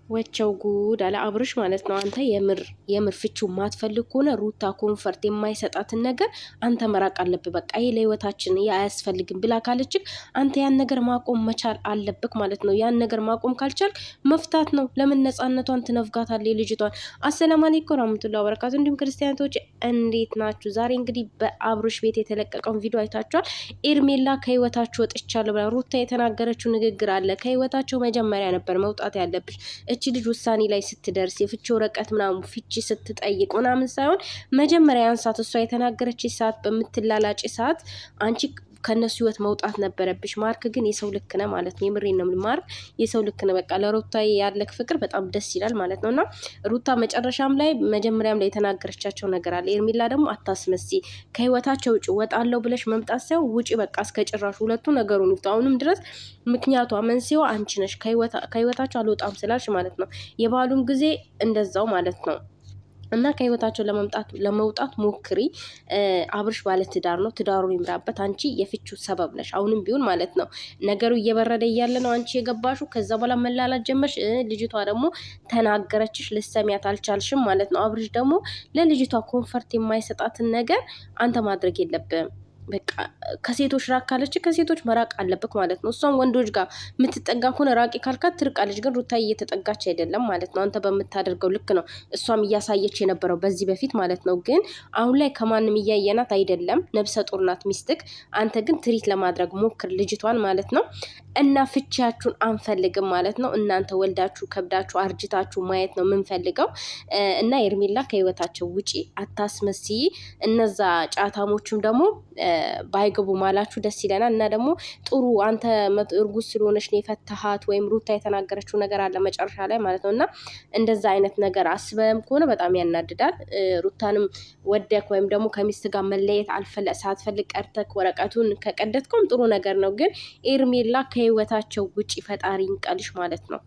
ወቸው ጉድ አለ አብርሽ ማለት ነው። አንተ የምር የምር ፍቺው ማትፈልግ ከሆነ ሩታ comfort የማይሰጣትን ነገር አንተ መራቅ አለብህ። በቃ ይሄ ለህይወታችን አያስፈልግም ብላ ካለችክ አንተ ያን ነገር ማቆም መቻል አለብክ ማለት ነው። ያን ነገር ማቆም ካልቻልክ መፍታት ነው። ለምን ነጻነቷን ትነፍጋታለህ ልጅቷን? السلام عليكم ورحمة الله وبركاته። እንዲሁም ክርስቲያኖች እንዴት ናችሁ? ዛሬ እንግዲህ በአብርሽ ቤት የተለቀቀውን ቪዲዮ አይታችኋል። ኤርሜላ ከህይወታችሁ ወጥቻለሁ ብላ ሩታ የተናገረችው ንግግር አለ። ከህይወታቸው መጀመሪያ ነበር መውጣት ያለብሽ እቺ ልጅ ውሳኔ ላይ ስትደርስ የፍቺ ወረቀት ምናምን ፍቺ ስትጠይቅ ምናምን ሳይሆን መጀመሪያ ያን ሰዓት እሷ የተናገረች ሰዓት በምትላላጭ ሰዓት አንቺ ከነሱ ህይወት መውጣት ነበረብሽ። ማርክ ግን የሰው ልክ ነህ ማለት ነው። የምሬን ነው። ማርክ የሰው ልክ ነህ። በቃ ለሩታ ያለክ ፍቅር በጣም ደስ ይላል ማለት ነው። እና ሩታ መጨረሻም ላይ መጀመሪያም ላይ የተናገረቻቸው ነገር አለ። ኤርሚላ ደግሞ አታስመሲ፣ ከህይወታቸው ውጭ ወጣለው ብለሽ መምጣት ሳይሆን ውጪ በቃ እስከ ጭራሹ ሁለቱ ነገሩን ይፍቱ። አሁንም ድረስ ምክንያቷ መንስኤዋ አንቺ ነሽ፣ ከህይወታቸው አልወጣም ስላልሽ ማለት ነው። የባሉም ጊዜ እንደዛው ማለት ነው። እና ከህይወታቸው ለመምጣት ለመውጣት ሞክሪ። አብርሽ ባለ ትዳር ነው፣ ትዳሩን ይምራበት። አንቺ የፍቹ ሰበብ ነሽ፣ አሁንም ቢሆን ማለት ነው። ነገሩ እየበረደ እያለ ነው አንቺ የገባሹ። ከዛ በኋላ መላላት ጀመርሽ። ልጅቷ ደግሞ ተናገረችሽ፣ ልሰሚያት አልቻልሽም ማለት ነው። አብርሽ ደግሞ ለልጅቷ comfort የማይሰጣትን ነገር አንተ ማድረግ የለብህም። በቃ ከሴቶች ራቅ ካለች ከሴቶች መራቅ አለብክ ማለት ነው። እሷም ወንዶች ጋር የምትጠጋ ከሆነ ራቂ ካልካት ትርቃለች። ግን ሩታ እየተጠጋች አይደለም ማለት ነው። አንተ በምታደርገው ልክ ነው እሷም እያሳየች የነበረው በዚህ በፊት ማለት ነው። ግን አሁን ላይ ከማንም እያየናት አይደለም። ነብሰ ጡር ናት ሚስትክ። አንተ ግን treat ለማድረግ ሞክር ልጅቷን ማለት ነው። እና ፍቺያችሁን አንፈልግም ማለት ነው። እናንተ ወልዳችሁ ከብዳችሁ አርጅታችሁ ማየት ነው የምንፈልገው። እና ኤርሜላ ከህይወታቸው ውጪ አታስመስይ። እነዛ ጫታሞቹም ደግሞ ባይገቡ ማላችሁ ደስ ይለናል። እና ደግሞ ጥሩ አንተ እርጉዝ ስለሆነች ነው የፈታሃት ወይም ሩታ የተናገረችው ነገር አለ መጨረሻ ላይ ማለት ነው። እና እንደዛ አይነት ነገር አስበም ከሆነ በጣም ያናድዳል። ሩታንም ወደክ ወይም ደግሞ ከሚስት ጋር መለየት ሳትፈልግ ቀርተክ ወረቀቱን ከቀደትኩም ጥሩ ነገር ነው። ግን ኤርሜላ ከህይወታቸው ውጪ ፈጣሪ ይንቀልሽ ማለት ነው።